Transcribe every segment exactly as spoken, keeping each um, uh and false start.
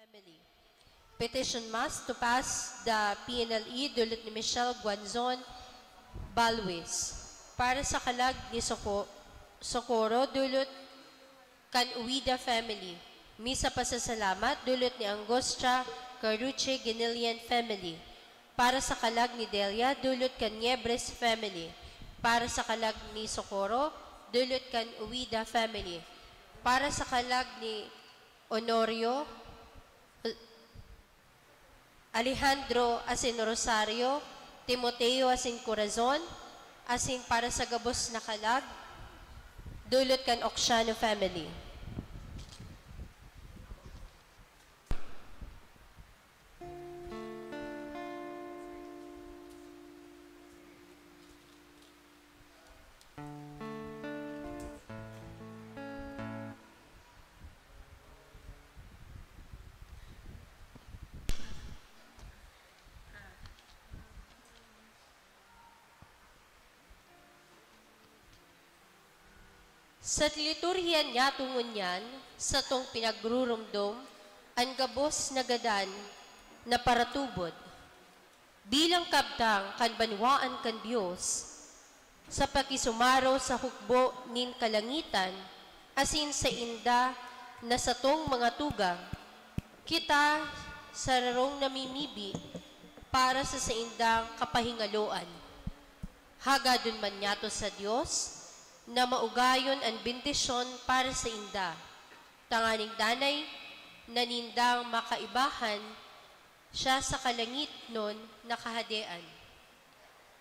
Family. Petition Mass to pass the P N L E dulot ni Michelle Guanzon Balwis. Para sa kalag ni Soco-, Socorro dulot kan Uida family. Misa pasasalamat dulot ni Angustia Caruche Ginilian family. Para sa kalag ni Delia dulot kan Niebres family. Para sa kalag ni Socorro dulot kan Uida family. Para sa kalag ni Honorio, Alejandro asin Rosario, Timoteo asin Corazon, asin para sa gabos na kalag, dulot kan Oxiano family. Sa liturhiya niyato ngunyan, satong pinagrurumdom an gabos na gadan na paratubod. Bilang kabtang kan banwaan kan Dios, sa pakisumaro sa hukbo nin kalangitan, asin sainda na satong mga tugang, kita sararong namimibi para sa saindang kapahingaloan. Hagadon man niyato sa Dios na maugayon an bendisyon para sainda, tanganing danay na nindang makaibahan siya sa kalangitnon na Kahadean.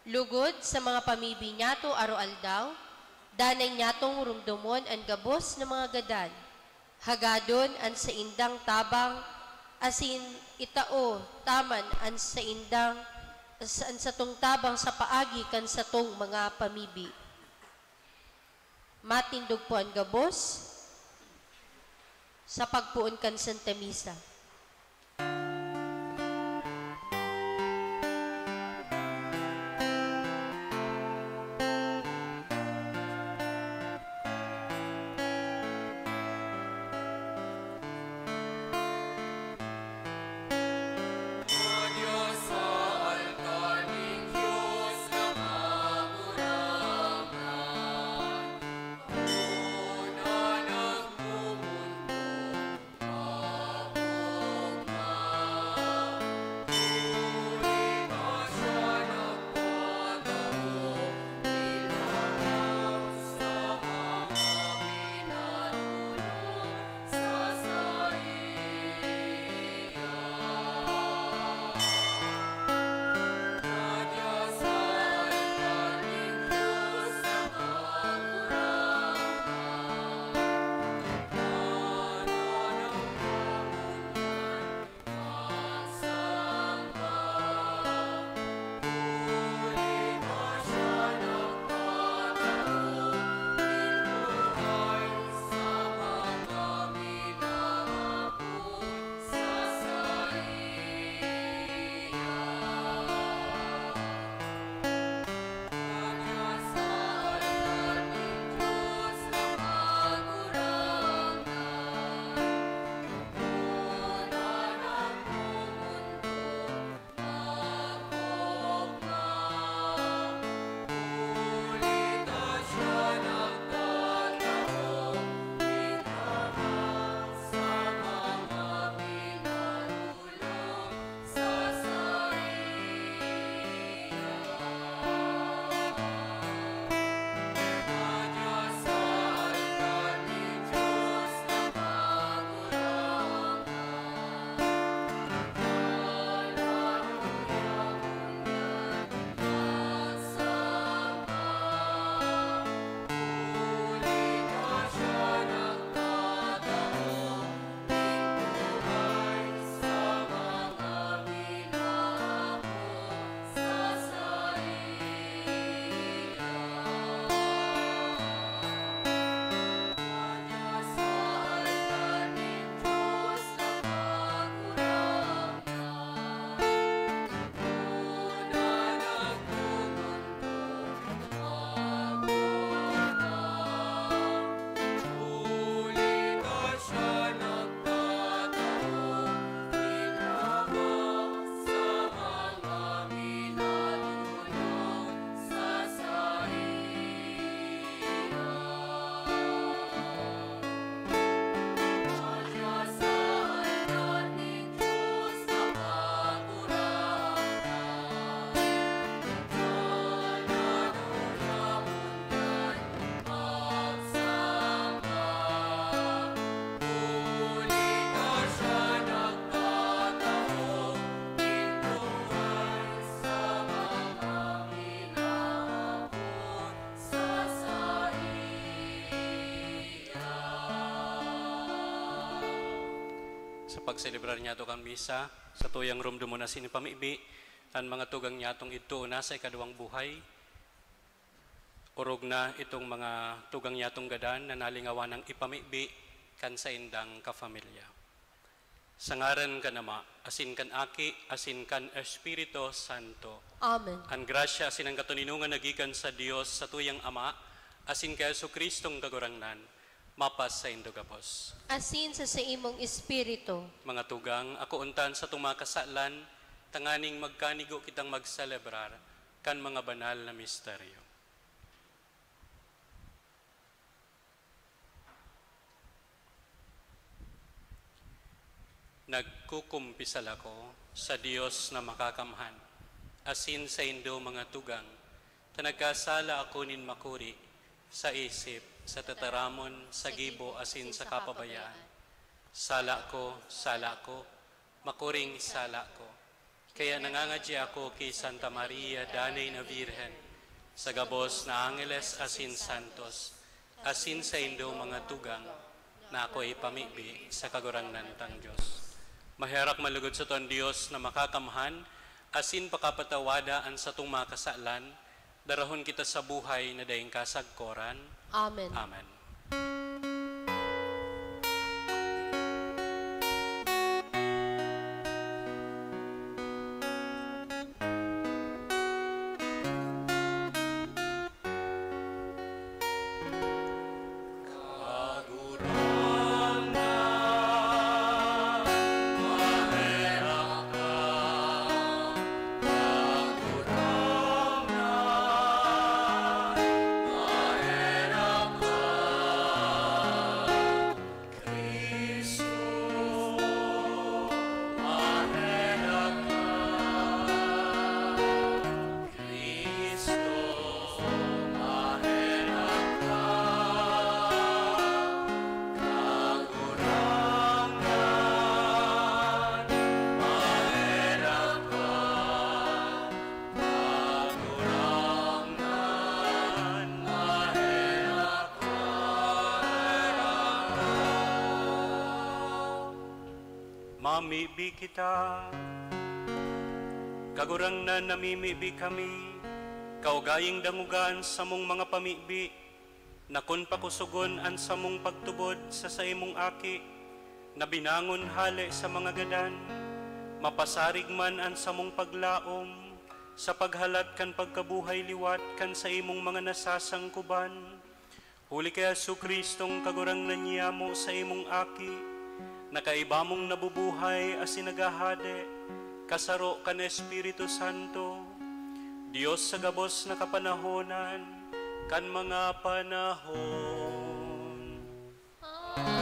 Lugod sa mga pamibi niyato aroaldaw, danay niyatong rumdomon an gabos na mga gadan. Hagadon an saindang tabang, asin itao ta man an saindang, an satong tabang sa paagi kan satong mga pamibi. Matindog po an gabos sa pagpoon kan Santa Misa. Sa pagselebrar niyato kan misa, sa tuyang rumdomon asin ipamibi an mga tugang niyatong idtoon na sa ikaduwang buhay. Orog na itong mga tugang niyatong gadan na nalingawan ng ipamibi kan saindang kapamilya. Sa ngaran kan Ama, asin kan Aki, asin kan Espiritu Santo. Amen. An grasya asin an katoninongan nagikan sa Dios, sa tuyang Ama, asin kan Jesu-Cristong Kagurangnan, mapasaindo gabos. Asin sa saimong espiritu. Mga tugang, ako untan satong mga kasalan, tanganing magkanigo kitang magselebrar kan mga banal na misteryo. Nagkukumpisal ako sa Dios na makakamhan, asin saindo, mga tugang, ta nagkasala ako nin makuri, sa isip, sa tataramon, sa gibo, asin sa kapabayaan. Sala ko, sala ko, makuring sala ko. Kaya nangangadya ako ki Santa Maria, Danay na Birhen, sa gabos na angeles asin santos, asin saindo, mga tugang, na ako ipamibi sa Kagurangnan tang Dios. Maherak malugod sato an Dios na makakamhan, asin pakapatawada an satong mga kasalan, darahon kita sa buhay na daing kasagkoran. Amen. Amen. Mamibi kita. Kagurangnan, namimibi kami, kaugayang dangoga an samong mga pamibi, na kun pakosogon an samong pagtubod sa saimong Aki, na binangon hale sa mga gadan, mapasarig man an samong paglaom sa paghalat kan pagkabuhay liwat kan saimong mga nasasangkoban. Huli ki Jesu-Cristong Kagurangnan niyamo, saimong Aki, na kaiba mong nabubuhay asin naghahade, kasaro kan Espiritu Santo, Dios sa gabos na kapanahonan kan mga panahon. Amen.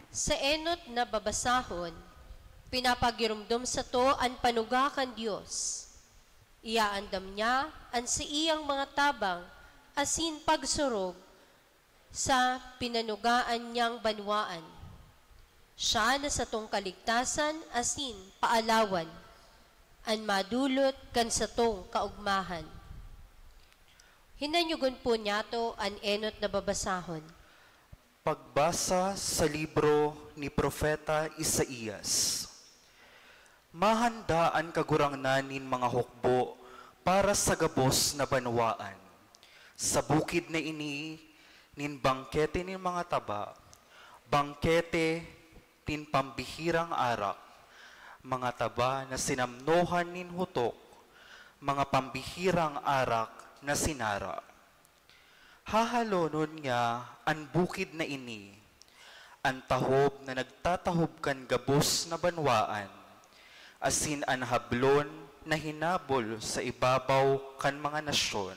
Sa enot na babasahon, pinapagiromdom sato an panuga kan Dios. Iaandam niya an saiyang mga tabang asin pagsurog sa pinanugaan niyang banwaan. Siya na satong kaligtasan asin paalawan, an madulot kan satong kaogmahan. Hinanyogon po niyato an enot na babasahon. Pagbasa sa libro ni Propeta Isaias. Mahanda an Kagurangnan nin mga hukbo para sa gabos na banwaan. Sa bukid na ini nin bangkete nin mga taba, bangkete nin pambihirang arak, mga taba na sinamnohan nin hutok, mga pambihirang arak na sinara. Hahalonon niya an bukid na ini, an tahob na nagtatahob kan gabos na banwaan, asin an hablon na hinabol sa ibabaw kan mga nasyon.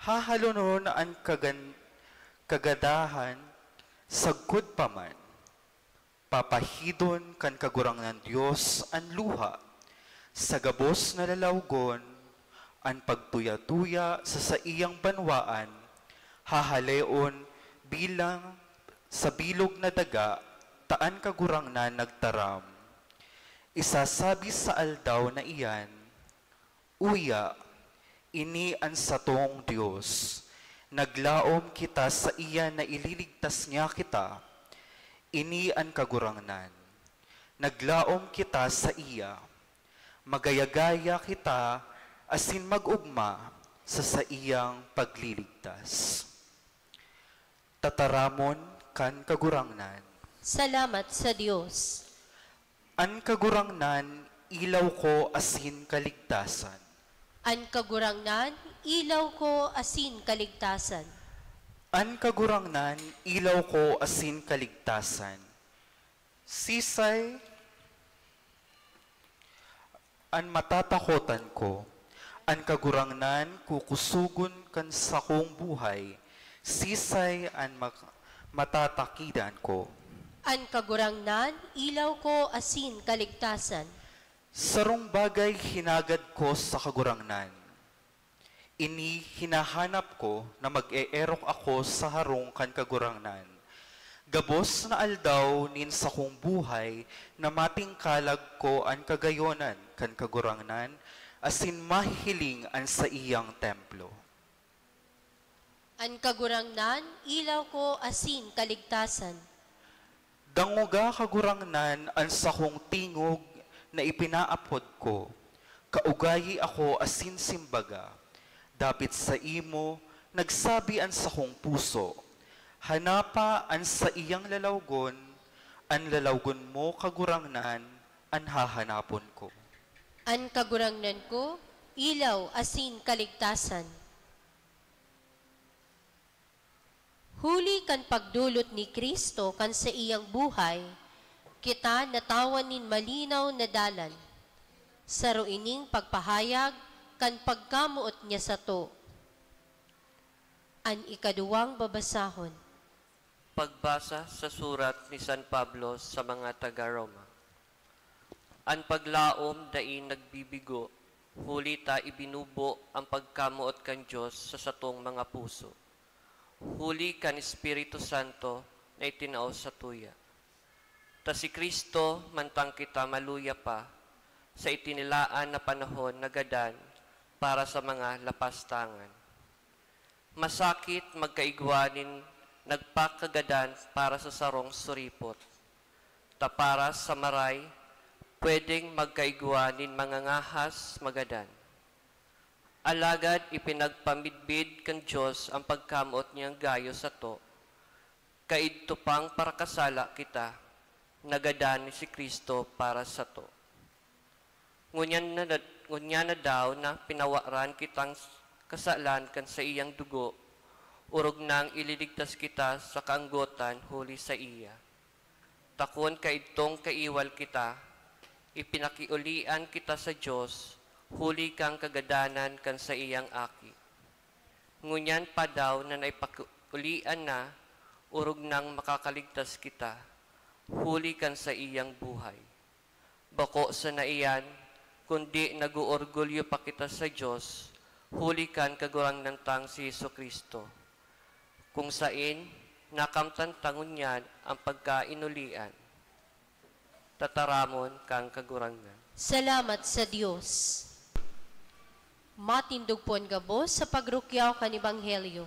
Hahalonon an kagan-, kagadahan sagkod pa man. Papahidon kan Kagurangnan Dios an luha. Sa gabos na lalawgon, an pagtuya-tuya sa saiyang banwaan, hahaleon bilang sa bilog na daga ta an Kagurangnan nagtaram. Isasabi sa aldaw na iyan, "Uya, ini an satong Dios. Naglaom kita saiya na ililigtas niya kita. Ini an Kagurangnan. Naglaom kita saiya. Magaya-gaya kita asin mag-ogma sa saiyang pagliligtas." Tataramon kan Kagurangnan. Salamat sa Dios. An Kagurangnan, ilaw ko asin kaligtasan. An Kagurangnan, ilaw ko asin kaligtasan. An Kagurangnan, ilaw ko asin kaligtasan. Sisay an matatakotan ko? An Kagurangnan kukusogon kan sakong buhay. Sisay an mak-, matatakidan ko? An Kagurangnan, ilaw ko asin kaligtasan. Sarong bagay hinagad ko sa Kagurangnan. Ini hinahanap ko, na mag-eerok ako sa harong kan Kagurangnan. Gabos na aldaw nin sakong buhay na matingkalag ko an kagayonan kan Kagurangnan asin mahihiling an saiyang templo. An Kagurangnan, ilaw ko asin kaligtasan. Dangoga, Kagurangnan, an sakong tingog na ipinaapod ko. Kaugayi ako asin simbaga. Dapit saimo, nagsabi an sakong puso, "Hanapa an saiyang lalawgon, an lalawgon mo, Kagurangnan, an hahanapon ko." An Kagurangnan ko, ilaw asin kaligtasan. Huli kan pagdolot ni Cristo kan saiyang buhay, kita natawan nin malinaw na dalan. Saro ining pagpahayag kan pagkamoot niya sato. An ikaduwang babasahon. Pagbasa sa surat ni San Pablo sa mga taga Roma. An paglaom dai nagbibigo, huli ta ibinubo an pagkamoot kan Dios sa satong mga puso, huli kan Espiritu Santo na itinao satuya. Ta si Cristo, mantang kita maluya pa, sa itinilaan na panahon nagadan para sa mga lapastangan. Masakit magkaigwa nin nagpakagadan para sa sarong suripot, ta para sa maray, pwedeng magkaigwa nin mga ngahas magadan. Alagad ipinagpamidbid kan Dios an pagkamoot niyang gayo sato, kaidto pang parakasala kita, nagadan si Cristo para sato. Ngunyan na, ngunyan na daw na pinawaran kitang kasalan kan saiyang dugo, orog nang ililigtas kita sa kaanggotan huli saiya. Ta kun kaidtong kaiwal kita, ipinakiulian kita sa Dios huli kan kagadanan kan saiyang Aki. Ngunyan pa daw na naipakiulian na, orog nang makakaligtas kita, huli kan saiyang buhay. Bako sana iyan, kundi nag-oorgulyo pa kita sa Dios, huli kan Kagurangnan tang si Jesu-Cristo, kung saen nakamtan ta ngunyan an pagkainulian. Tataramon kan Kagurangnan. Salamat sa Dios. Matindog po an gabos sa pagrukyaw kan Ebanghelyo.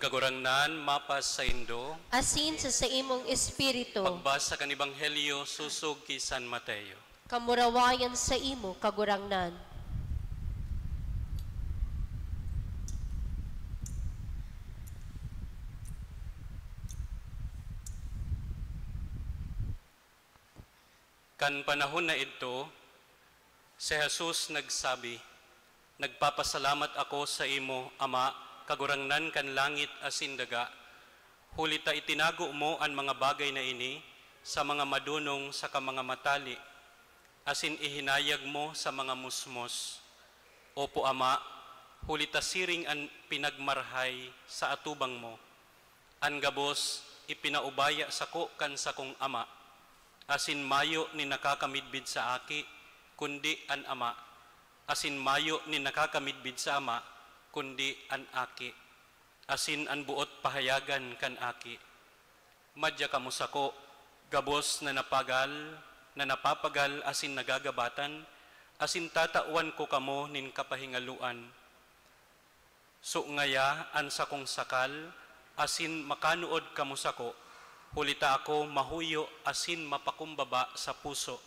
Kagurangnan, mapas saindo. Asin sa saimong espiritu. Pagbasa kan Ebanghelyo sosog ki San Mateo. Kamurawayan saimo, Kagurangnan. Kan panahon na idto, si Jesus nagsabi, "Nagpapasalamat ako saimo, Ama, Kagurangnan kan langit asin daga, huli ta itinago mo an mga bagay na ini sa mga madonong saka mga matali, asin ihinayag mo sa mga musmos. Opo, Ama, huli ta siring an pinagmarahay sa atubang mo. An gabos ipinaubaya sako kan sakong Ama, asin mayo nin nakakamidbid sa Aki, kundi an Ama, asin mayo nin nakakamidbid sa Ama, kundi an Aki, asin an boot pahayagan kan Aki. Madya kamo sako, gabos na napagal, na napapagal asin nagagabatan, asin tatawan ko kamo nin kapahingaloan. Sungaya an sakong sakal, asin makanuod kamo sako, huli ta ako mahuyo asin mapakumbaba sa puso,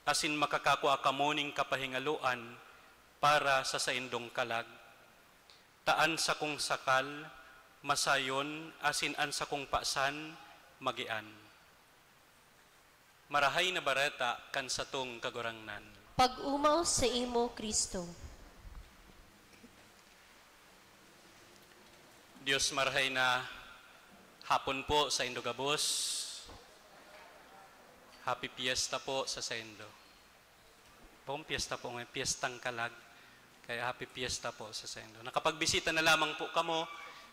asin makakakua kamo nin kapahingaloan para sa saindong kalag. Ta an sakong sakal masayon, asin an sakong pasan magian." Marahay na Bareta kan satong Kagurangnan. Pag-omaw saimo, Cristo. Dios, marahay na hapon po saindo gabos. Happy Fiesta po sa saindo. Bawang piyesta po ngayon, Piyestang Kalag. Kaya happy Fiesta po sa saindo. Nakapagbisita na lamang po kamo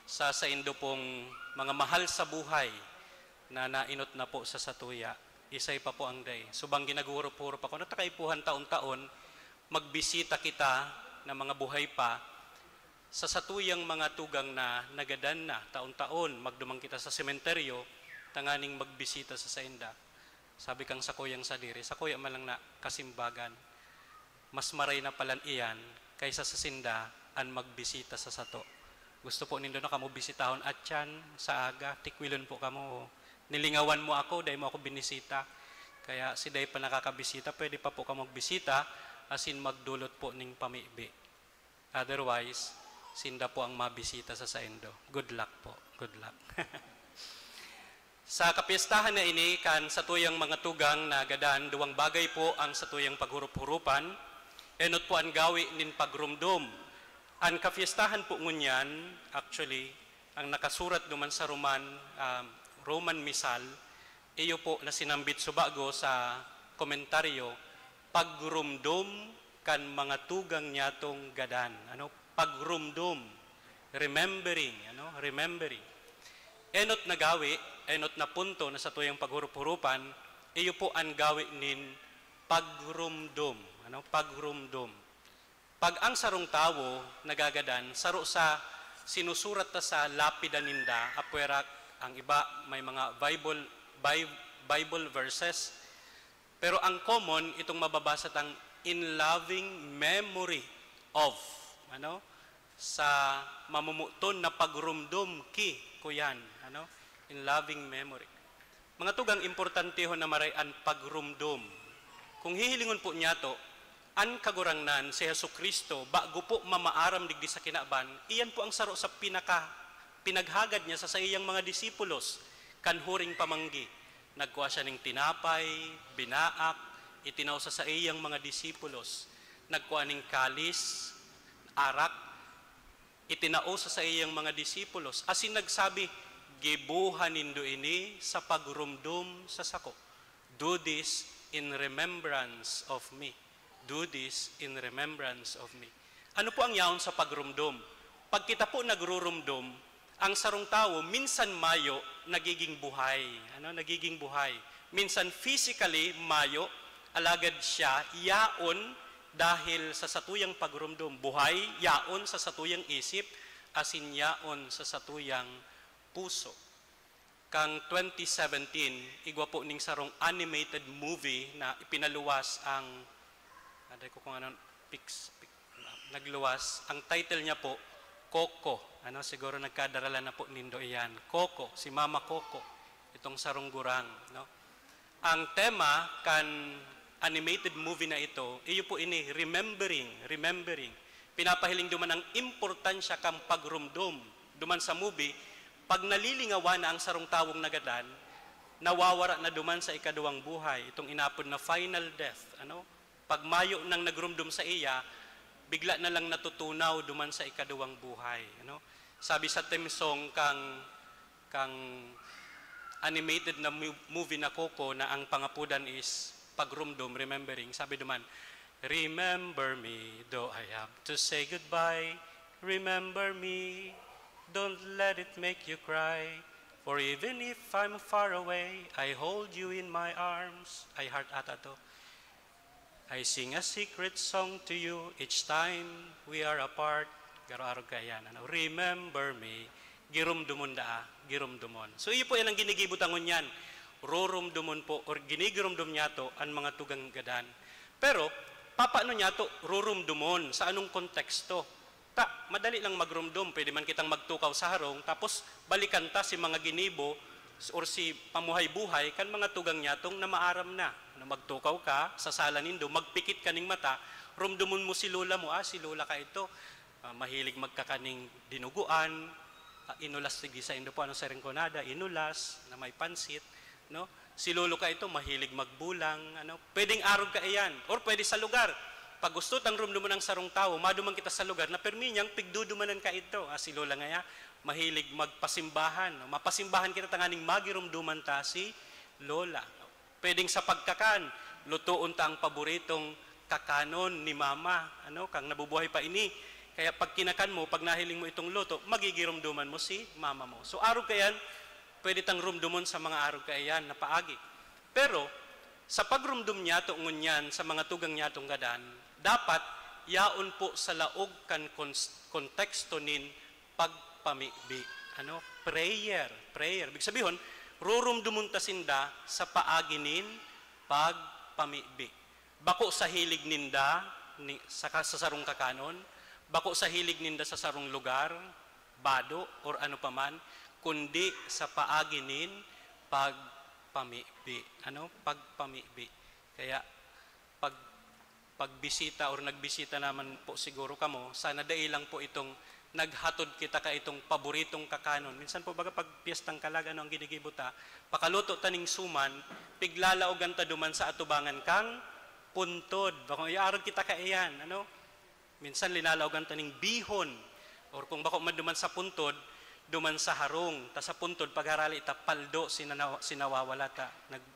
sa saindo pong mga mahal sa buhay na nainot na po sa satuya. Isay pa po ang day. Subang ginagurop-hurop ako, natakaipuhan taon-taon, magbisita kita na mga buhay pa sa satuyang mga tugang na nagadan na taon-taon. Magduman kita sa sementeryo, tanganing magbisita sa sainda. Sabi kang sakuyang sadiri, sakuya man lang na kasimbagan, mas maray na palan iyan kaysa sa sinda an magbisita sa sato. Gusto po nindo na kamo bisitahon atyan sa aga, tikwilon po kamo. Nilingawan mo ako, dai mo ako binisita. Kaya si dai pa nakakabisita, pwede pa po kamo magbisita, asin magdolot po ning pamibi. Otherwise, sinda po ang mabisita sa saindo. Good luck po. Good luck. Sa kapistahan na ini kan satuyang mga tugang na gadan, duwang bagay po ang satuyang paghurup-hurupan. Enot po an gawi nin pagrumdom. An kapistahan po ngunyan, actually, ang nakasurat duman sa Roman, um, Roman Misal, iyo po na sinambit subago sa komentaryo, pagrumdom kan mga tugang nyatong gadan. Ano? Pagrumdom, remembering, ano? Remembering. Enot na gawi, enot na punto na satuyang paghurup-hurupan, iyo po an gawi nin pagrumdom, ano? Pagrumdom. Pag ang sarong tawo nagagadan, saro sa sinusurat ta sa lapida ninda, apwera ang iba may mga Bible, Bi-, Bible verses, pero ang common, itong mababasa tang "in loving memory of," ano? Sa mamumuton na pagrumdom ki, kuyan, ano? In loving memory. Mga tugang, importantehon na maray an pagrumdom. Kung hihilingon po niyato, an Kagurangnan, si Jesu-Cristo, bago po mamaaram digdi sa kinaban, iyan po ang saro sa pinaka-, pinaghagad niya sa saiyang mga disipulos, kan huring pamanggi. Nagkua siya ning tinapay, binaak, itinao sa saiyang mga disipulos. Nagkua ning kalis, arak, itinao sa saiyang mga disipulos, asin nagsabi, "Giboha nindo ini sa pagrumdom sa sako." "Do this in remembrance of me." "Do this in remembrance of me." Ano po ang yaon sa pagrumdom? Pag kita po nagrurumdom, ang sarong tawo minsan mayo, nagiging buhay. Ano? Nagiging buhay. Minsan physically mayo, alagad siya yaon dahil sa satuyang pagrumdom. Buhay, yaon sa satuyang isip, asin yaon sa satuyang puso. Kang twenty seventeen, igwa po ning sarong animated movie na ipinaluwas ang, aday ko kung anong, pix-, pix-, nagluwas. Ang title niya po, Coco. Ano, siguro nagkadarala na po nindo iyan. Coco, si Mama Coco, itong sarong gurang, no? Ang tema kan animated movie na ito, iyo po ini, remembering, remembering. Pinapahiling duman ang importansya kan pagrumdom. Duman sa movie, pag nalilingawan na ang sarong tawong nagadan, nawawara na duman sa ikaduwang buhay, itong inapod na final death. Ano? Pag mayo nang nagrumdom sa iya, bigla na lang natutunaw duman sa ikaduwang buhay. Ano? Sabi sa theme song kang, kang animated na mu-, movie na Coco na ang pangapodan is pagrumdom, remembering. Sabi duman, "Remember me, though I have to say goodbye. Remember me, don't let it make you cry. For even if I'm far away, I hold you in my arms." "I Heart" ata to. "I sing a secret song to you each time we are apart." Garo arog kaiyan, ano, "Remember me." Girumdomon daa, girumdomon. So, iyo po yan ang ginigibo ta ngunyan. Rurumdomon po or ginigirumdom niyato an mga tugang gadan. Pero, papaano niyato rurumdomon? Sa anong konteksto? Ta, madali lang magrumdom. Pwede man kitang magtukaw sa harong, tapos balikan ta si mga ginibo or si pamuhay-buhay kan mga tugang niyatong na maaram na. Na magtukaw ka sa sala nindo, magpikit ka ning mata, rumdomon mo si lola mo, "Ah, si lola ka ito. Ah, mahilig magkakaning dinuguan, ah, inulas, sige, saindo po, anong siring ko nada, inulas na may pansit, no? Si lolo ka ito, mahilig magbulang, ano? Pwedeng arog ka iyan, or pwede sa lugar. Pag gusto tang rumdomon ang sarong tawo, maduman kita sa lugar na permi niyang pigdudumanan ka ito. Ah, si lola ngaya, mahilig magpasimbahan, no? Mapasimbahan kita tanganing magirumduman ta si lola." Pwedeng sa pagkakan, lutoon ta ang paboritong kakanon ni mama, ano, kang nabubuhay pa ini. Kaya pag kinakan mo, pag nahiling mo itong luto, magigirumduman mo si mama mo. So, arog kaiyan, pwede tang rumdomon sa mga arog kaiyan na paagi. Pero, sa pagrumdom niyato ngunyan sa mga tugang niyatong gadan, dapat yaon po sa laog kan kons-, konteksto nin pagpamibi. Ano? Prayer, prayer. Ibig sabihon, rurumdomon ta sinda sa paagi nin pagpamibi. Bako sa hilig ninda ni, sa, ka-, sa sarong kakanon, bako sa hilig ninda sa sarong lugar, bado, or ano pa man, kundi sa paagi nin pagpamibi. Ano? Pagpamibi. Kaya, pag, pagbisita or nagbisita naman po siguro kamo, sana dai lang po itong naghatod kita ka itong paboritong kakanon. Minsan po, baga, pag piyestang kalag, ano ang ginigibo ta? Pakaluto ta ning suman, piglalaogan ta duman sa atubangan kang puntod. Bakong iarog kita kaiyan, ano? Minsan linalaogan ta ning bihon, or kung bako man duman sa puntod, duman sa harong, ta sa puntod, pagharali ta, paldo, sinanaw-, sinawawala ta, nag-,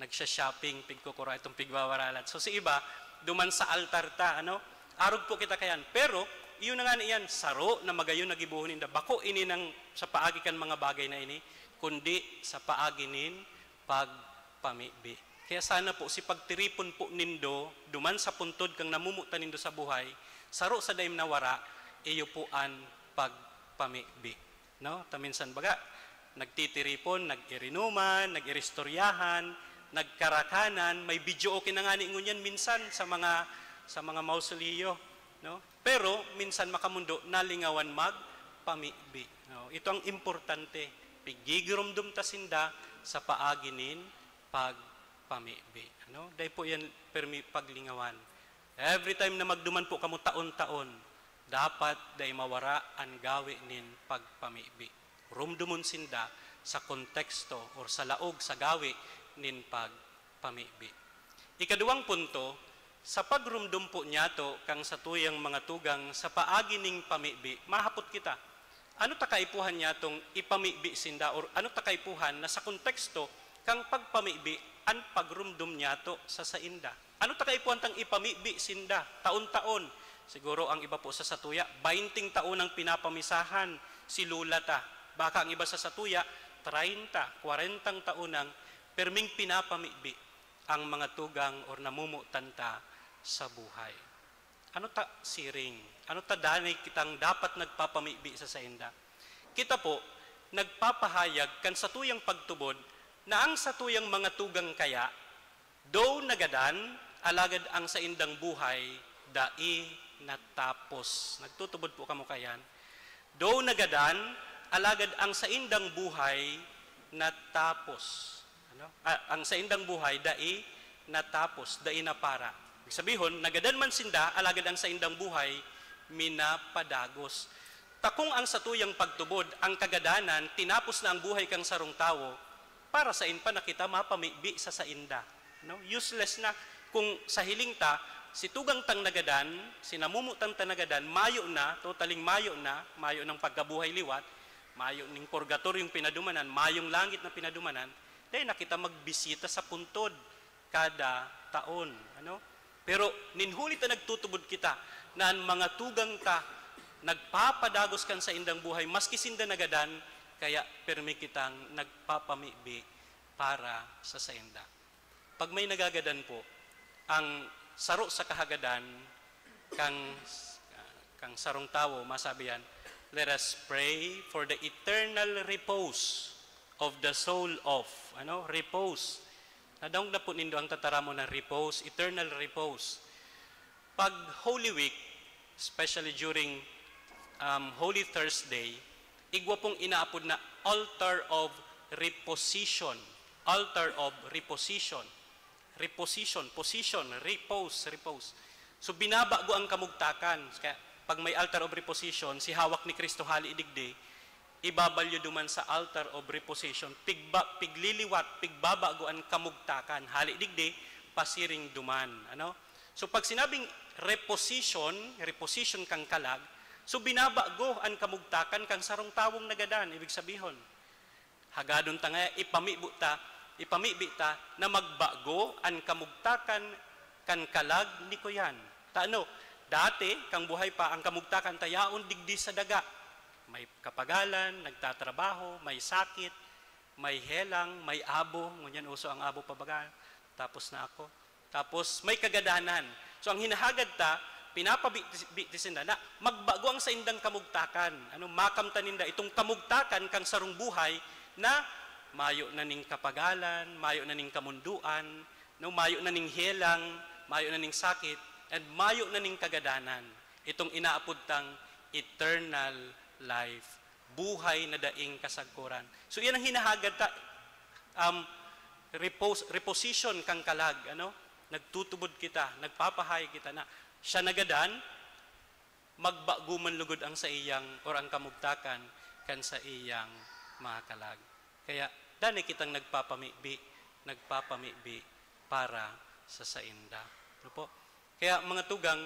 nagsha-shopping, pigkukura itong pigwawaralat. So, si iba, duman sa altar ta, ano? Arog po kita kayan. Pero, iyo na nga niyan, saro na magayon na gibohon ninda. Bako ini nang sa paagi kan mga bagay na ini, kundi sa paagi nin pagpamibi. Kaya sana po, si pagtiripon po nindo, duman sa puntod kang namumotan nindo sa buhay, saro sa daim nawara, iyo po an pagpamibi. No? Ta minsan baga, nagtitiripon, nag-irinuman, nag-iristoryahan, nagkarakanan, may video okay na ngani ngunyan minsan sa mga, sa mga mausoleo, no? Pero minsan makamundo, nalingawan magpamibi, no? Ito ang importante, pigigiromdom ta sinda sa paagi nin pagpamibi, ano? Dai po yan permi paglingawan. Every time na magduman po kamo taon-taon, dapat dai mawara an gawi nin pagpamibi. Rumdomon sinda sa konteksto or sa laog sa gawi nin pagpamibi. Ikaduwang punto, sa pagrumdom po niyato kang satuyang mga tugang sa paagi ning pamibi, mahapot kita, ano ta kaipuhan niyatong ipamibi sinda, or ano ta kaipuhan na sa konteksto kang pagpamibi an pagrumdom niyato sa sainda? Ano ta kaipuhan tang ipamibi sinda taon-taon? Siguro ang iba po sa satuya, baynting taon nang pinapamisahan si lola ta. Baka ang iba sa satuya, treinta, kwarentang taon nang perming pinapamibi ang mga tugang or namomotan ta sa buhay. Ano ta siring? Ano ta danay kitang dapat nagpapamibi sa sainda? Kita po, nagpapahayag kan satuyang pagtubod na ang satuyang mga tugang kaya, though nagadan, alagad ang saindang buhay dai natapos. Nagtutubod po kamo kayan. Though nagadan, alagad ang saindang buhay natapos. Ano? Ah, ang saindang buhay dai natapos, dai napara. Ibig sabihon, nagadan man sinda, alagad ang saindang buhay minapadagos. Ta kung ang satuyang pagtubod, ang kagadanan, tinapos na ang buhay kan sarong tawo, para sain pa na kita mapamibi sa sainda? No? Useless na. Kung sa hiling ta, si tugang tang nagadan, si namomotan ta nagadan, mayo na, totaling mayo na, mayo ng pagkabuhay liwat, mayo ning purgatoryong pinadumanan, mayong langit na pinadumanan, dai na kita magbisita sa puntod kada taon, ano? Pero nin huli ta nagtutubod kita na an mga tugang ta nagpapadagos kan saindang buhay, maski sinda nagadan, kaya pirmi kitang nagpapamibi para sa sainda. Pag may nagagadan po, ang saro sa kahagadan kang, kang sarong tawo, masabi yan, "Let us pray for the eternal repose of the soul of," ano, repose. Nadangog na po nindo ang tataramon na repose, eternal repose. Pag Holy Week, especially during, um, Holy Thursday, igwa pong inaapod na altar of reposition. Altar of reposition. Reposition, position, repose, repose. So, binabago ang kamugtakan. Kaya, pag may altar of reposition, si hawak ni Cristo hali digdi, ibabalyo duman sa altar of reposition. Pigba-, pigliliwat, pigbabago an kamugtakan. Hali digdi, pasiring duman. Ano? So, pag sinabing reposition, reposition kang kalag, so, binabago an kamugtakan kang sarong tawong nagadan. Ibig sabihon, hagadon ta nga ipamibo ta, ipamibi ta na magbago an kamugtakan kan kalag ni Kuyan. Ta ano, dati, kang buhay pa, ang kamugtakan ta yaon digdi sa daga. May kapagalan, nagtatrabaho, may sakit, may helang, may abo, ngunyan uso ang abo pa baga, tapos na ako. Tapos may kagadanan. So, ang hinahagad ta, pinapabi-, bi-, ti sinda na magbago ang saindang kamugtakan. Ano, makamtan ninda itong kamugtakan kang sarong buhay na mayo na ning kapagalan, mayo na ning kamundoan, no, mayo na ning helang, mayo na ning sakit, and mayo na ning kagadanan. Itong inaapod tang eternal life, buhay na daing kasagkoran. So, iyan ang hinahagad ta, um, repose, reposition kang kalag, ano? Nagtutubod kita, nagpapahay kita na siya nagadan, magbago man lugod ang saiyang or ang kamugtakan kan saiyang mga kalag. Kaya, danay kitang nagpapamibi, nagpapamibi para sa sainda. Ano po? Kaya, mga tugang,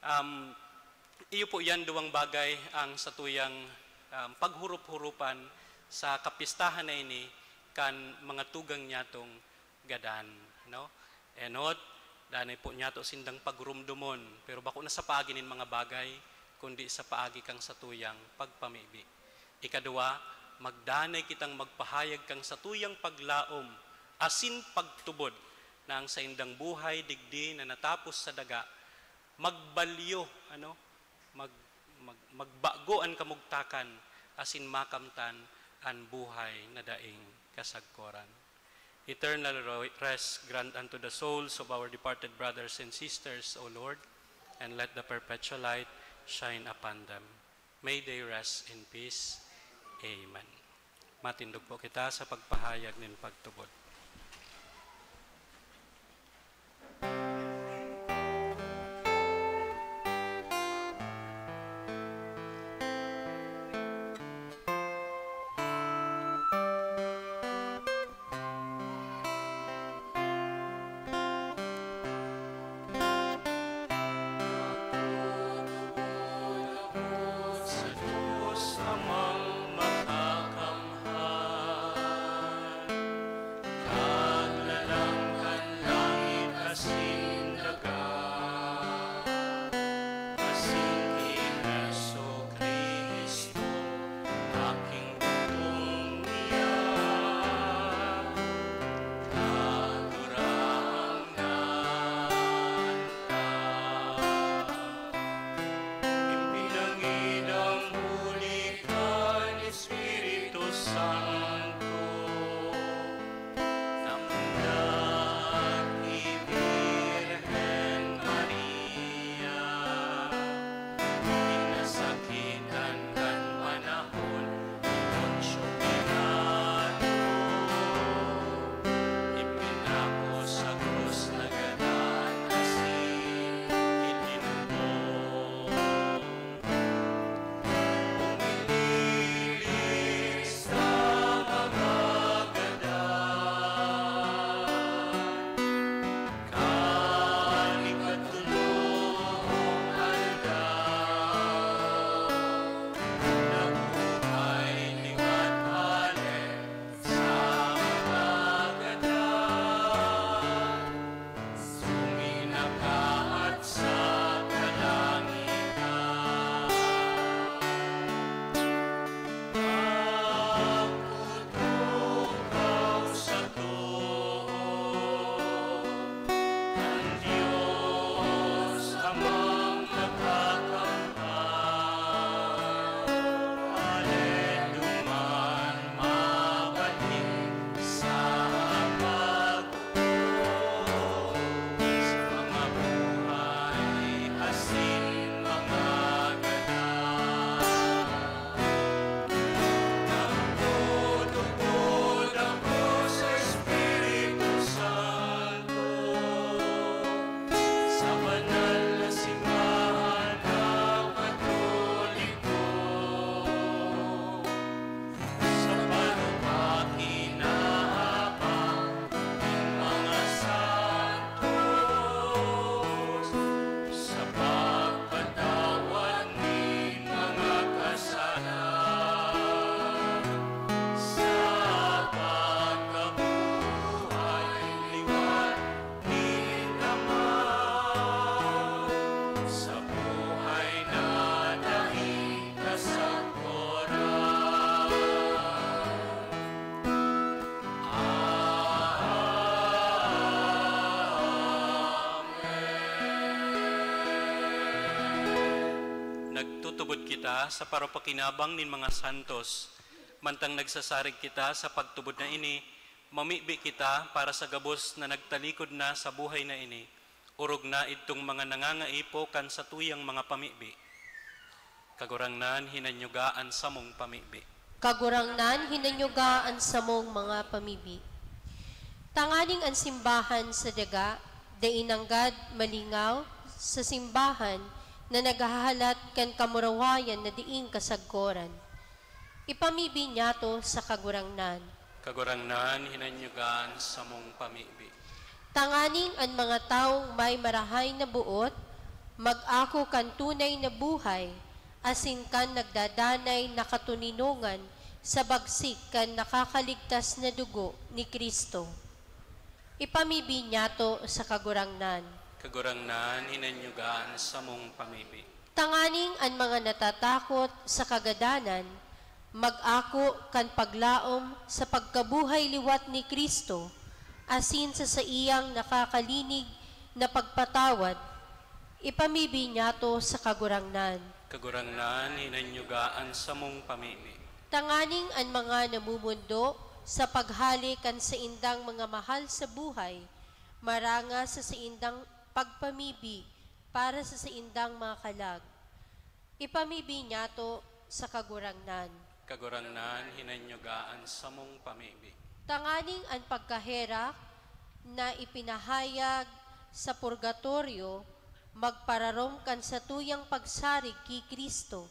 um, iyo po yan duwang bagay ang satuyang, um, paghurup-hurupan sa kapistahan na ini kan mga tugang nyatong gadan, no? Enot, danay po nyato sindang pagrumdomon, pero bako na sa paagi nin mga bagay, kundi sa paagi kang satuyang pagpamibi. Ikadwa, magdanay kitang magpahayag kang satuyang paglaom asin pagtubod na ang saindang buhay digdi na natapos sa daga, magbalyo, ano, mag-, mag-, magbago an kamugtakan asin makamtan an buhay na daing kasagkoran. Eternal ro-, rest grant unto the souls of our departed brothers and sisters, O Lord, and let the perpetual light shine upon them. May they rest in peace. Amen. Matindog po kita sa pagpahayag nin pagtubod. Sa Diyos Amang Makakamhan, Ta sa parapakinabang nin mga santos, mantang nagsasarig kita sa pagtubod na ini, mamibi kita para sa gabos na nagtalikod na sa buhay na ini, orog na idtong mga nangangaipo kan satuyang mga pamibi. Kagurangnan, hinanyuga an samong pamibi. Kagurangnan, hinanyuga an samong mga pamibi. Tanganing an simbahan sa daga, dai nanggad malingaw sa simbahan na naghahalat kan kamurawayan na diing kasagkoran. Ipamibi niyato sa Kagurangnan. Kagurangnan, hinanyuga an samong pamibi. Tanganing an mga tawong may marahay na boot mag-ako kan tunay na buhay, asin kan nagdadanay na katoninongan sa bagsik kan nakakaligtas na dugo ni Cristo. Ipamibi niyato sa Kagurangnan. Kagurangnan, hinanyuga an samong pamibi. Tanganing an mga natatakot sa kagadanan mag-ako kan paglaom sa pagkabuhay liwat ni Cristo, asin sa saiyang nakakalinig na pagpatawad, ipamibi niyato sa Kagurangnan. Kagurangnan, hinanyuga an samong pamibi. Tanganing an mga namumundo sa paghale kan saindang mga mahal sa buhay, maranga sa saindang pagpamibi para sa saindang mga kalag. Ipamibi niyato sa Kagurangnan. Kagurangnan, hinanyuga an samong pamibi. Tanganing an pagkaherak na ipinahayag sa purgatorio magpararom kan satuyang pagsarig ki Cristo.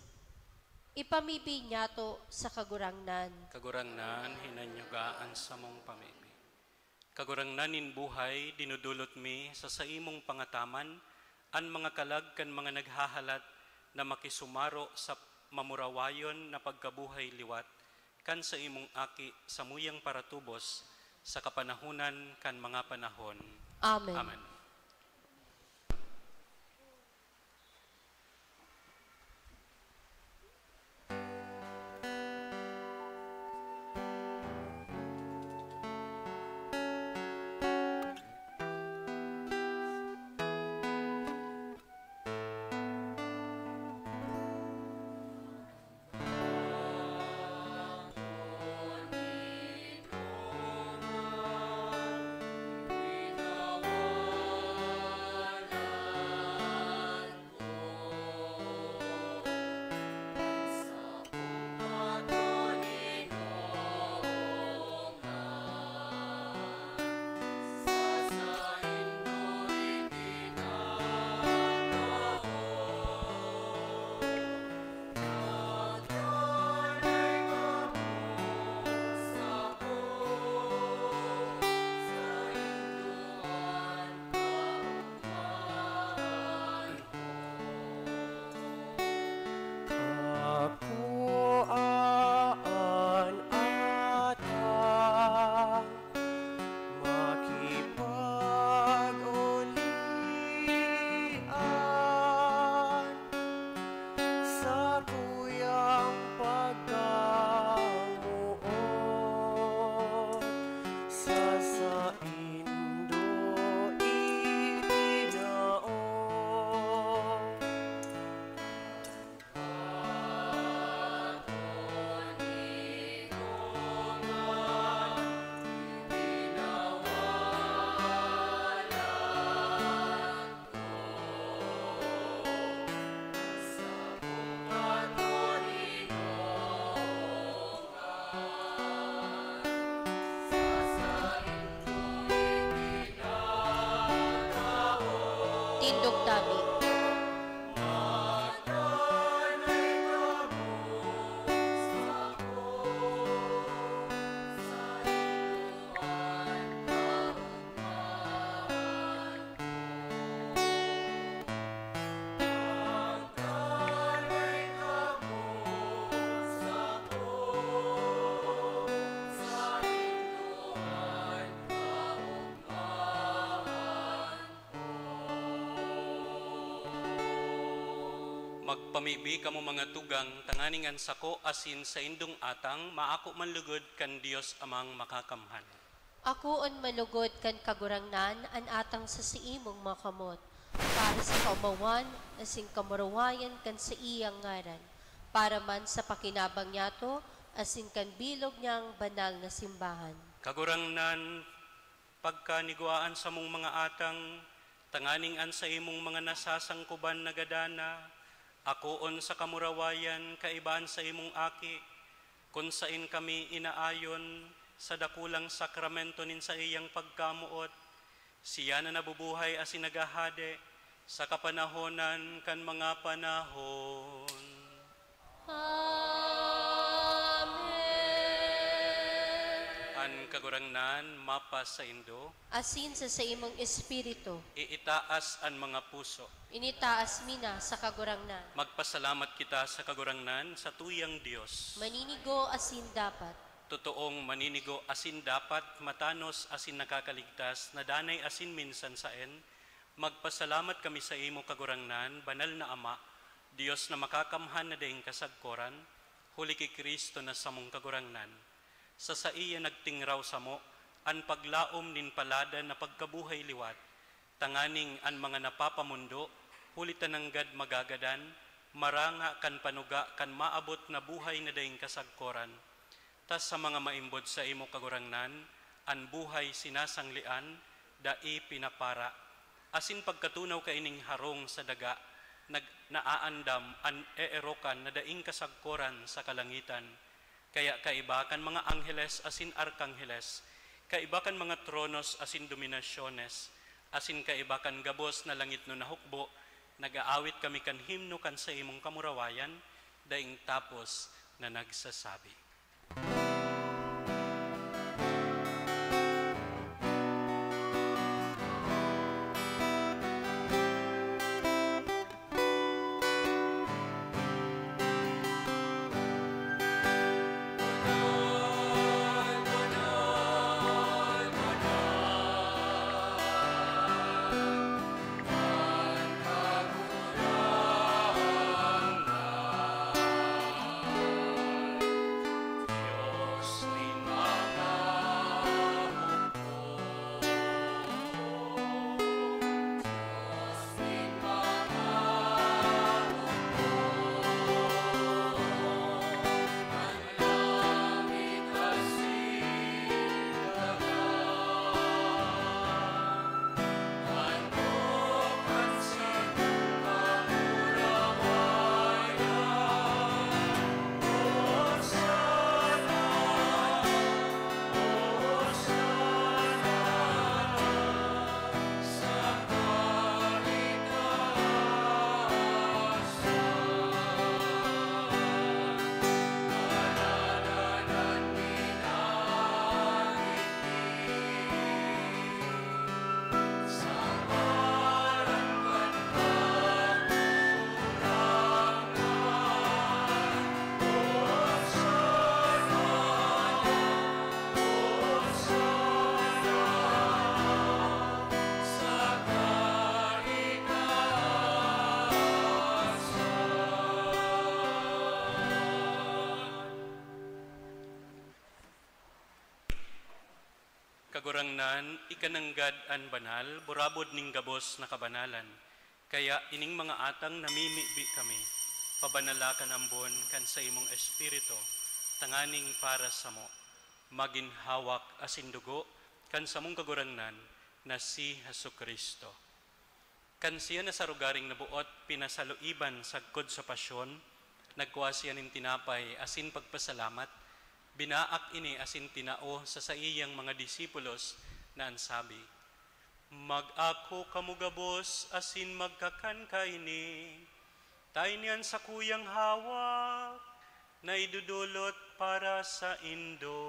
Ipamibi niyato sa Kagurangnan. Kagurangnan, hinanyuga an samong pamibi. Kagurangnan nin buhay, dinudulot mi sa saimong pangataman an mga kalag kan mga naghahalat na makisumaro sa mamurawayon na pagkabuhay liwat kan saimong Aki samuyang paratubos sa kapanahonan kan mga panahon. Amen. Amen. Ako an atang makipag-olian sa tuyang pagkamoot sa saindo itinao. Tindog tabi. Magpamibi kamo, mga tugang, tanganing an sako asin saindong atang maako man lugod kan Dios Amang Makakamhan. Akoon man lugod kan Kagurangnan an atang sa saimong mga kamot, para sa kaomawan asin kamurawayan kan saiyang ngaran, Para man sa pakinabang niyato asin kan bilog niyang banal na simbahan. Kagurangnan, pagkanigwaan samong mga atang, tanganing an saimong mga nasasangkoban nagadana, akoon sa kamurawayan kaiba an saimong Aki, kun saen kami inaayon sa dakulang sakramento nin saiyang pagkamoot, siya na nabubuhay asin naghahade sa kapanahonan kan mga panahon. Amen. An Kagurangnan mapasaindo. Asin sa saimong espiritu. Iitaas an mga puso. Initaas mi na sa Kagurangnan. Magpasalamat kita sa Kagurangnan, sa tuyang Dios. Maninigo asin dapat. Totoong maninigo asin dapat, matanos asin nakakaligtas, na danay asin minsan saen, magpasalamat kami saimo, Kagurangnan, Banal na Ama, Dios na makakamhan na daing kasagkoran, huli ki Cristo na samong Kagurangnan. Sa saiya nagtingraw samo an paglaom nin paladan na pagkabuhay liwat, tanganing an mga napapamondo, huli ta nanggad magagadan, maranga kan panuga kan maabot na buhay na daing kasagkoran. Ta sa mga maimbod saimo, Kagurangnan, an buhay sinasanglean, dai pinapara. Asin pagkatunaw kaining harong sa daga, nag-, naaandam an eerokan na daing kasagkoran sa kalangitan. Kaya kaiba kan mga angheles asin arkangheles, kaiba kan mga tronos asin dominasyones, asin kaiba kan gabos na langitnon na hukbo, nag-aawit kami kan himno kan saimong kamurawayan, daing tapos na nagsasabi. Kagurangnan, ika nanggad an banal, burabod nin gabos na kabanalan. Kaya ining mga atang namimibi kami, pabanala kan ambon kan saimong Espiritu, tanganing para samo, magin hawak asin dugo kan samong Kagurangnan na si Jesu-Cristo. Kan siya na sa rogaring naboot pinasaluiban sagkod sa pasyon, nagkua siya nin tinapay asin pagpasalamat, binaak ini asin tinao sa saiyang mga disipulos na an sabi, "Mag-ako kamo gabos asin magkakan kaini, ta ini an sakuyang hawak na idodolot para saindo."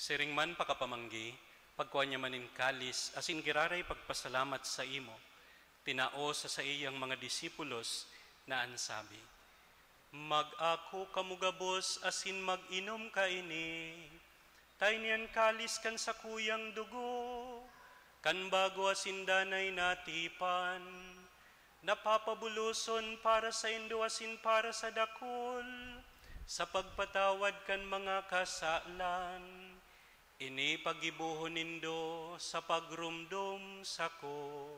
Siring man pakapamanggi, pagkua niya man nin kalis asin giraray pagpasalamat saimo, tinao sa saiyang mga disipulos na an sabi, "Mag-ako kamo gabos asin mag-inom kaini, ta ini an kalis kan sakuyang dugo Kan bago asin danay natipan, napapabuloson para saindo asin para sa dakul, sa pagpatawad kan mga kasalan. Ini paggibohon nindo sa pagromdom sako.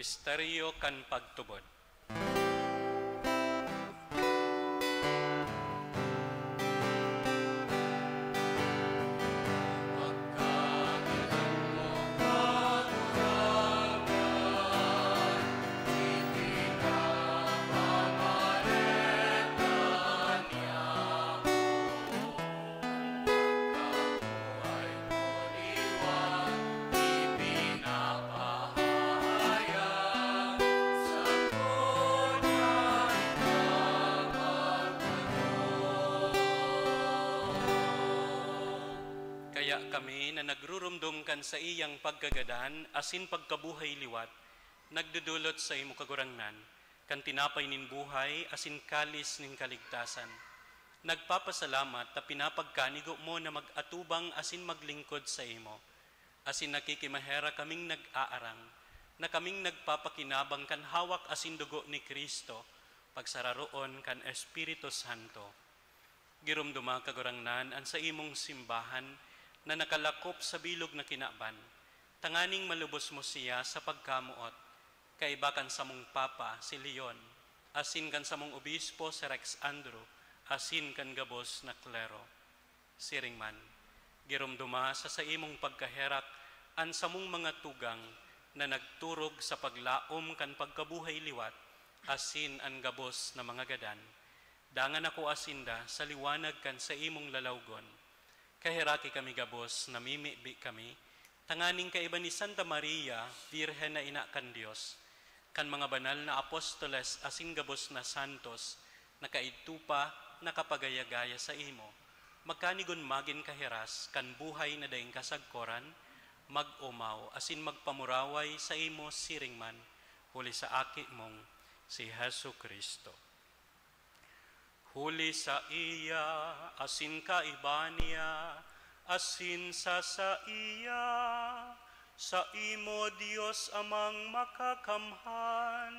Misteryo kan pagtubod. Kaya kami na nagrurumdom kan saiyang pagkagadan asin pagkabuhay liwat, nagdodolot sa imo, Kagurangnan, kan tinapay nin buhay asin kalis nin kaligtasan. Nagpapasalamat ta pinapagkanigo mo na mag-atubang asin maglingkod saimo. Asin nakikimaherak kaming nag-aarang, na kaming nagpapakinabang kan hawak asin dugo ni Cristo, pagsararoon kan Espiritu Santo. Giromdoma, Kagurangnan, an saimong simbahan na nakalakop sa bilog na kinaban, tanganing malubos mo siya sa pagkamoot, kaiba kan samong Papa, si Leon, asin kan samong Obispo, si Rex Andrew, asin kan gabos na klero. Siring man, giromdoma sa saimong pagkaherak an samong mga tugang na nagturog sa paglaom kan pagkabuhay liwat asin an gabos na mga gadan. Dangan ako asinda sa liwanag kan saimong lalawgon. Kaheraki kami gabos, namimibi kami, tanganing kaiba ni Santa Maria, Birhen na ina kan Dios, kan mga banal na apostoles asin gabos na santos, na kaidto pa nakapagaya-gaya saimo, magkanigon magin kahiras kan buhay na daing kasagkoran, mag-omaw asin magpamuraway saimo siring man, huli sa Aki mong si Jesu-Cristo. Huli saiya, asin kaiba niya, asin sa saiya, saimo, Dios Amang Makakamhan,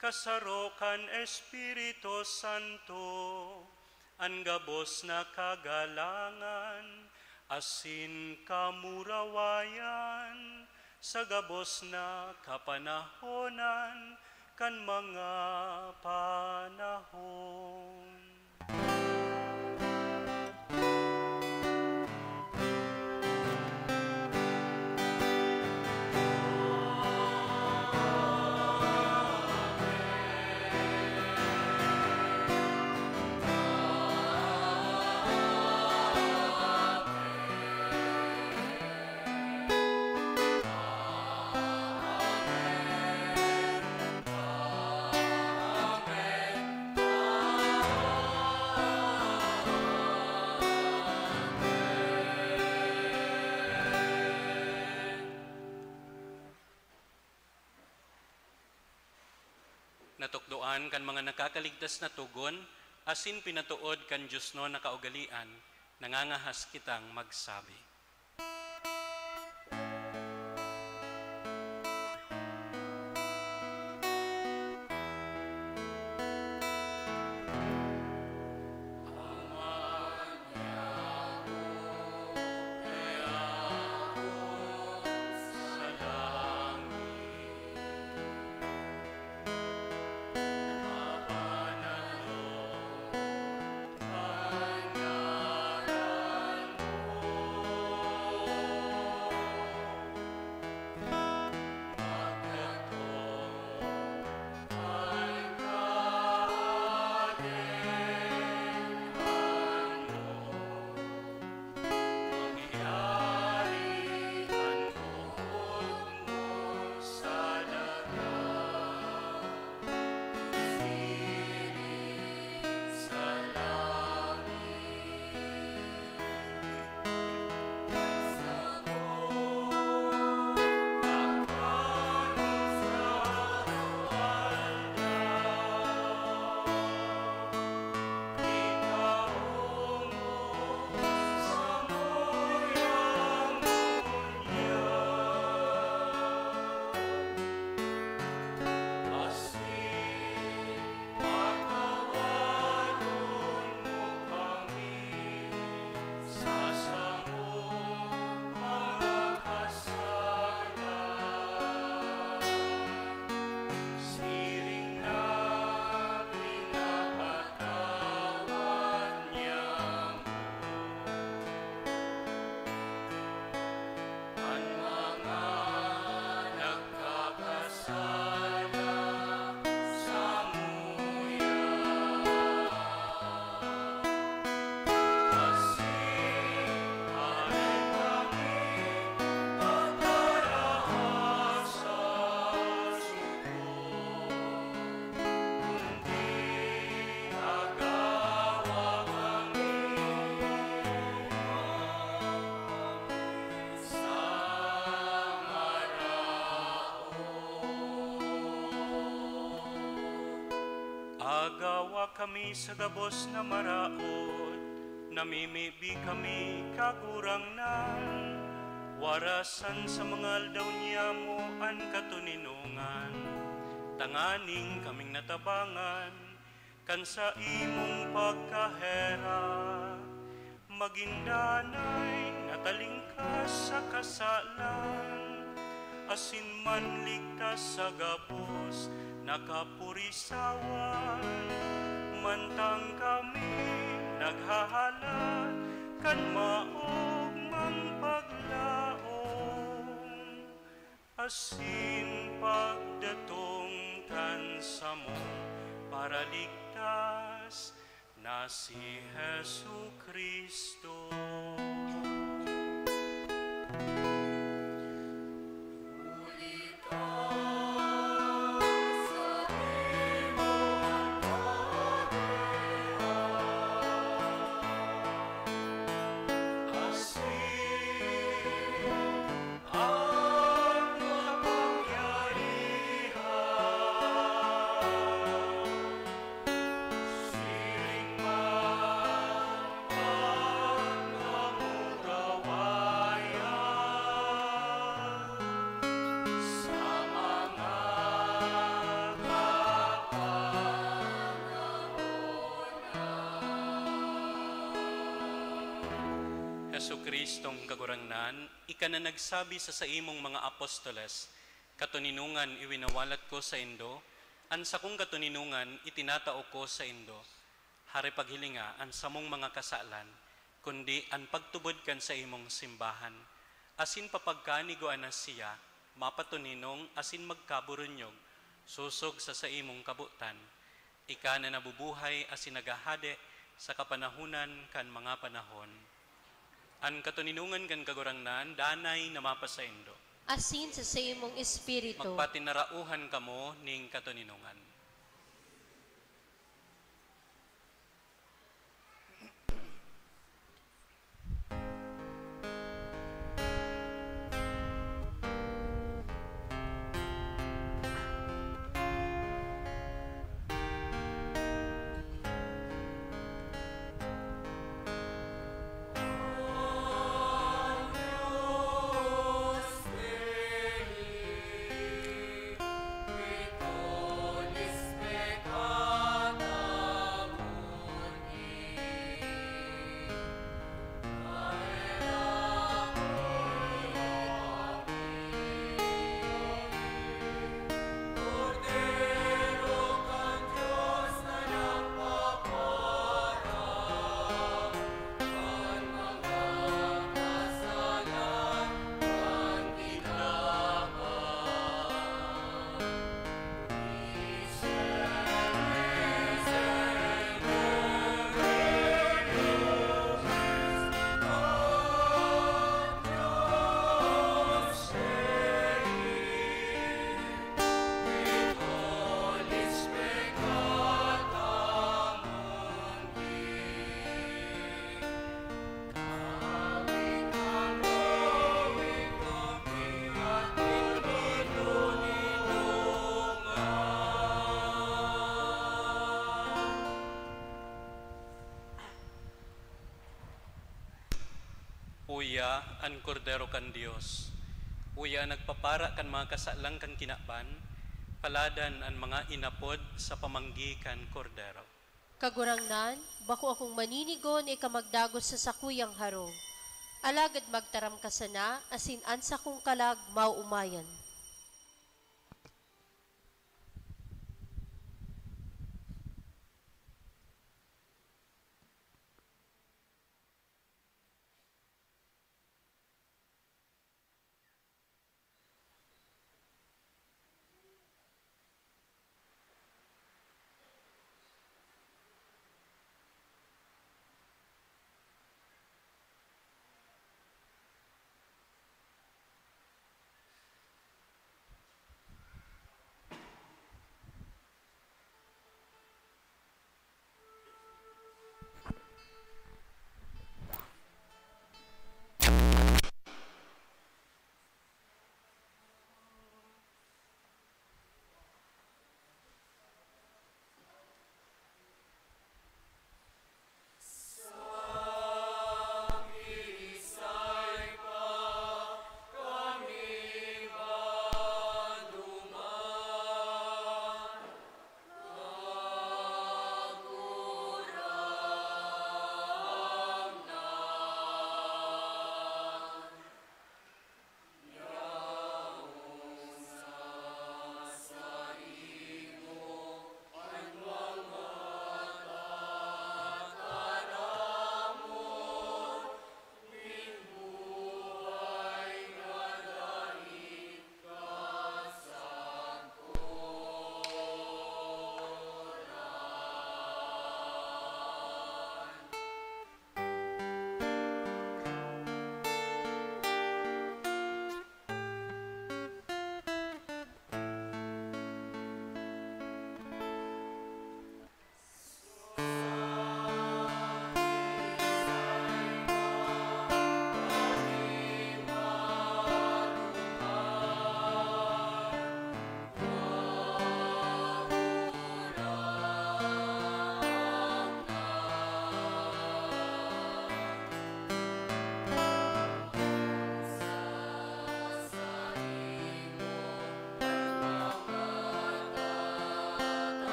kasaro kan Espiritu Santo, an gabos na kagalangan asin kamurawayan sa gabos na kapanahonan kan mga panahon. Natukdoan kan mga nakakaligtas na togon asin pinatood kan diosnon na kaugalean, nangangahas kitang magsabi. Nagagawa kami sa gabos na maraot, namimibi kami, Kagurangnan. Warasan sa mga aldaw niyamo an katoninongan, tanganing kaming natabangan kan saimong pagkaherak, magin danay, natalingkas sa kasalan, asin manligtas sa gabos na kapurisawan, mantang kami naghahalat kan maogmang paglaom, asin pagdatong kan samong Paraligtas na si Jesu-Cristo. An kapangyarihan, siring man an kamurawayan, sa mga kapanahon na. Jesu-Cristong Kagurangnan, ika na nagsabi sa saimong mga apostoles, "Katoninongan iwinawalat ko saindo, an sakong katoninongan itinatao ko saindo." Hare paghilinga an samong mga kasalan, kundi an pagtubod kan saimong simbahan, asin papagkanigwaan na siya mapatoninong asin magkaburunyog sosog sa saimong kabotan. Ika na nabubuhay asin naghahade sa kapanahonan kan mga panahon. An katoninongan kan Kagurangnan danay na mapasaindo. Asin sa saimong espiritu. Magpatinarauhan kamo nin katoninongan. Uya an Kordero kan Dios. Uya an nagpapara kan mga kasalan kan kinaban. Paladan an mga inapod sa pamanggi kan Kordero. Kagurangnan, bako akong maninigo na ika magdagos sa sakuyang harong. Alagad magtaram ka sana, asin an sakong kalag maoomayan.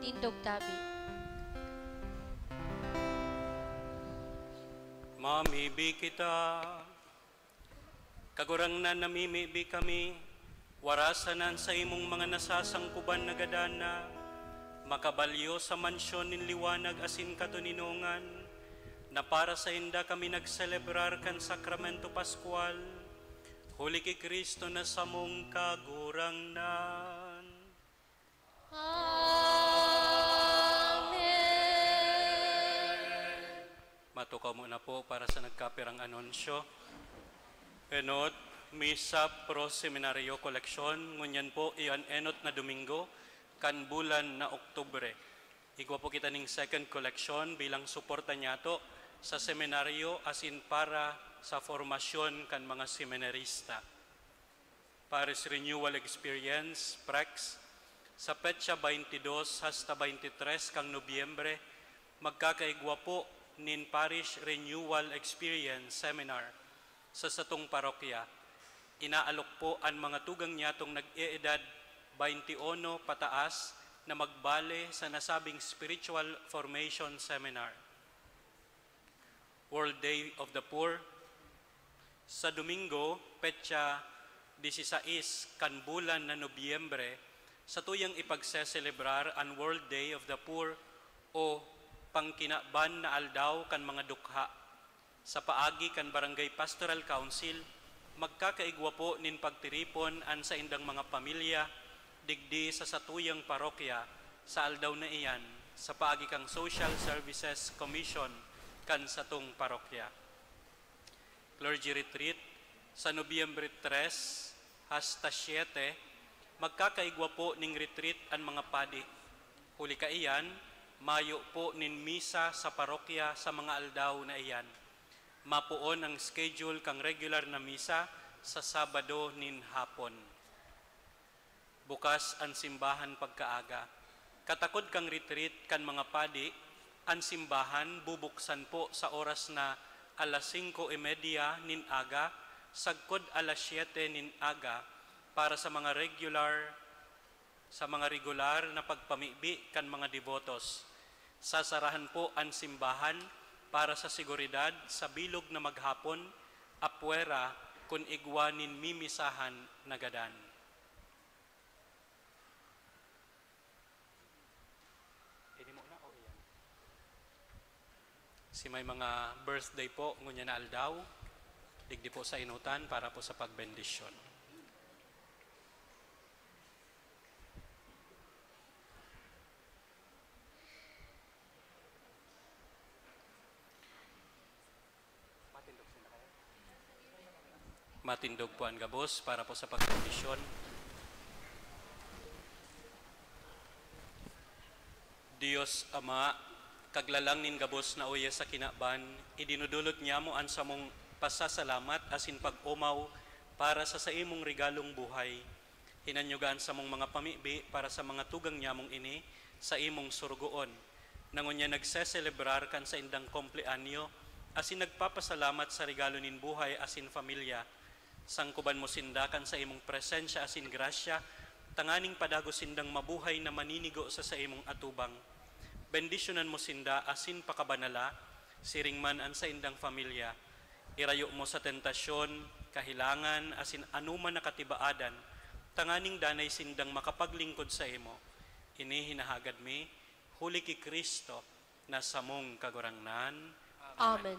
Tindog tabi. Mamibi kita. Kagurangnan, namimibi kami, warasan an saimong mga nasasangkuban na gadan na makabalyo sa mansyon nin liwanag asin katoninongan, na para sainda kami nagselebrar kan Sakramento Paskwal, huli ki Cristo na samong Kagurangnan. Amen. Matukaw muna po para sa nagkapirang anunsyo. Enot, Misa Pro Seminario Collection, ngunyan po iyan enot na Domingo kan bulan na Oktubre. Igwa po kita ning second collection bilang suporta niyato sa seminaryo asin para sa formasyon kan mga seminarista. Parish Renewal Experience, PREX, sa petsa twenty-dos hasta twenty-tres kan Nobyembre, magkakaigwa po nin Parish Renewal Experience Seminar sa satong parokya. Inaalok po an mga tugang niyatong nag-eedad twenty-uno pataas na magbale sa nasabing Spiritual Formation Seminar. World Day of the Poor. Sa Domingo, petsa disisais kan bulan na Nobyembre, satuyang ipagseselebrar an World Day of the Poor o Pangkinaban na Aldaw kan mga Dukha. Sa paagi kan Barangay Pastoral Council, magkakaigwa po nin pagtiripon an saindang mga pamilya digdi sa satuyang parokya sa aldaw na iyan sa paagi kan Social Services Commission kan satong parokya. Clergy Retreat, sa Nobyembre tres hasta siete, magkakaigwa po nin retreat an mga padi. Huli kaiyan, mayo po nin misa sa parokya sa mga aldaw na iyan. Mapoon ang schedule kan regular na misa sa Sabado nin hapon. Bukas an simbahan pagkaaga. Katakod kan retreat kan mga padi, an simbahan bubuksan po sa oras na alas singko y media nin aga, sagkod alas siyete nin aga, para sa mga regular, sa mga regular na pagpamibi kan mga debotos. Sasarahan po an simbahan para sa seguridad sa bilog na maghapon, apwera kun igwa nin mimisahan na gadan. Ini muna o iyan? Si may mga birthday po ngunyan na aldaw, digdi po sa inutan para po sa pagbendisyon. Matindog po an gabos para po sa pagkondisyon. Dios Ama, Kaglalang nin gabos na uya sa kinaban, idinudulot niamo an samong pasasalamat asin pag-omaw para sa saimong regalong buhay. Hinanyuga an samong mga pamibi para sa mga tugang nyamong ini sa imong sorogoon, na ngunyan nagseselebrar kan saindang kumpleanyo asin nagpapasalamat sa regalo nin buhay asin pamilya. Sangkoban mo sinda kan saimong presensya asin grasya, tanganing padagos sindang mabuhay na maninigo sa saimong atubang. Bendisyonan mo sinda asin pakabanala, siring man an saindang pamilya. Irayo mo sa tentasyon, kahelangan, asin anoman na katibaadan, tanganing danay sindang makapaglingkod saimo. Ini hinahagad mi, huli ki Cristo, na samong Kagurangnan. Amen.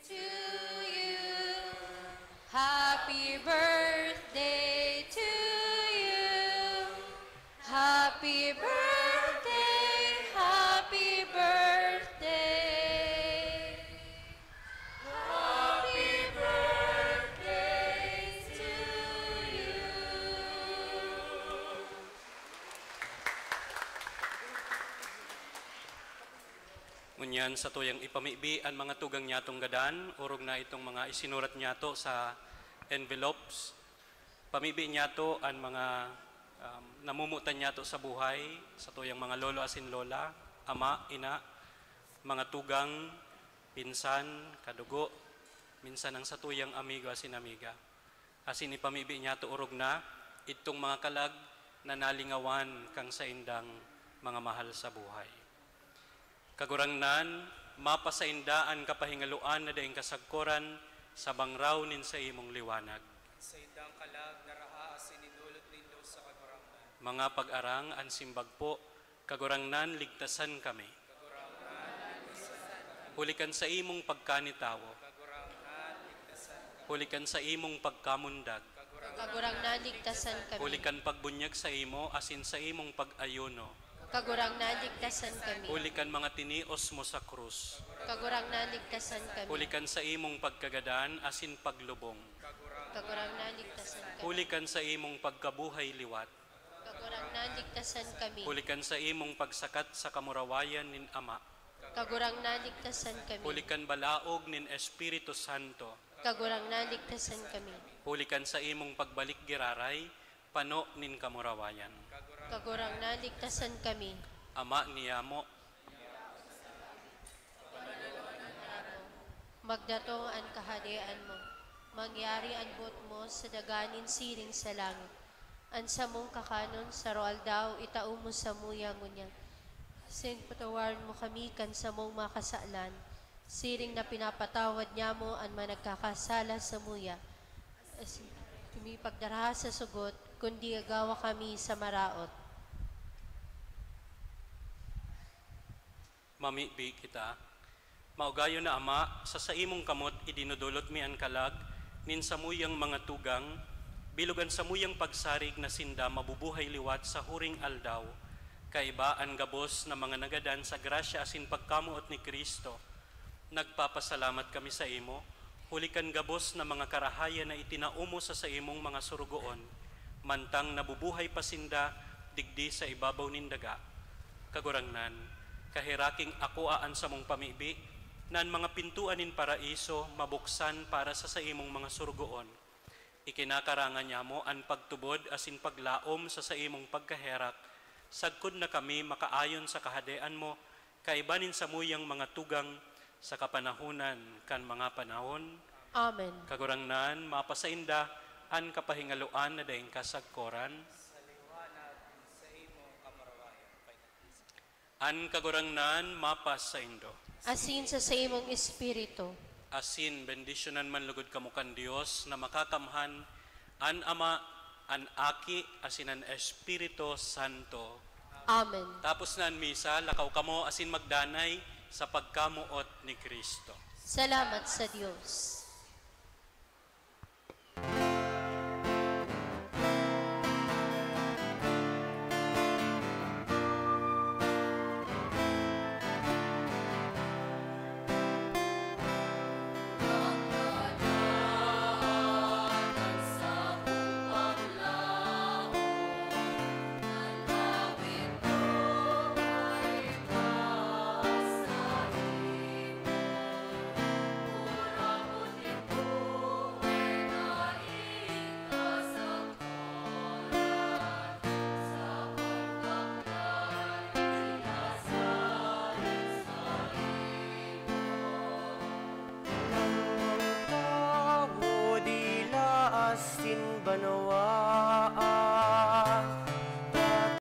To you. Happy birthday to you. Happy birthday, happy birthday. Happy birthday to you. Ngunyan, satuyang ipamibi an mga tugang nyatong gadan, orog na itong mga isinurat nyato sa envelopes. Pamibi nyato an mga, um, namumutan nyato sa buhay, satuyang mga lolo asin lola, ama, ina, mga tugang, pinsan, kadugo, minsan ang satuyang amigo asin amiga. Asin ipamibi nyato orog na Idtong mga kalag na nalingawan kan saindang mga mahal sa buhay. Kagurangnan, mapasainda an kapahingaloan na daing kasagkoran sa bangraw nin saimong liwanag. Saindang kalag na raha asin inolot nindo sa Kagurangnan. Mga pag-arang, an simbag po, Kagurangnan, ligtasan kami. Huli kan saimong pagkanitawo. Huli kan saimong pagkamundag. Kagurangnan, ligtasan kami. Huli kan pagbunyag saimo asin saimong pag-ayuno. Kagurangnan, ligtasan kami. Huli kan mga tinios mo sa krus. Kagurangnan, ligtasan kami. Huli kan saimong pagkagadan asin paglubong. Kagurangnan, ligtasan kami. Huli kan saimong pagkabuhay liwat. Kagurangnan, ligtasan kami. Huli kan saimong pagsakat sa kamurawayan nin Ama. Kagurangnan, ligtasan kami. Huli kan balaog nin Espiritu Santo. Kagurangnan, ligtasan kami. Huli kan saimong pagbalik giraray, pano nin kamurawayan. Kagurangnan, ligtasan kami. Ama niyamo, magdatong an Kahadean mo. Mangyari an boot mo sa daga nin siring sa langit. An samong kakanon sa aroaldaw itao mo samuya ngunyan. Asin patawaron mo kami kan samong mga kasalan, siring na pinapatawad niamo an mga nagkakasala samuya. Asin kami pagdaraha sa sugot, kundi agawa kami sa maraot. Mamibi kita. Maugayon na Ama, sa saimong kamot idinodolot mi an kalag nin samuyang mga tugang, bilog an samuyang pagsarig na sinda mabubuhay liwat sa huring aldaw, kaiba an gabos na mga nagadan sa grasya asin pagkamoot ni Cristo. Nagpapasalamat kami saimo, huli kan gabos na mga karahayan na itinao mo sa saimong mga sorogoon, mantang nabubuhay pa sinda digdi sa ibabaw nin daga. Kagurangnan, kaheraking akoa an samong pamibi, na an mga pintoan nin Paraiso mabuksan para sa saimong mga sorogoon. Ikinakarangan niamo an pagtubod asin paglaom sa saimong pagkaherak, sagkod na kami makaayon sa Kahadean mo, kaiba nin samuyang mga tugang sa kapanahonan kan mga panahon. Amen. Kagurangnan, mapasainda an kapahingaloan na daing kasagkoran. Sa liwanag nin saimong kamurawayan. An Kagurangnan mapasaindo. Asin sa saimong espiritu. Asin bendisyonan man lugod kamo kan Dios na Makakamhan, an Ama, an Aki, asin an Espiritu Santo. Amen. Tapos na an misa, lakaw kamo asin magdanay sa pagkamoot ni Cristo. Salamat sa Dios.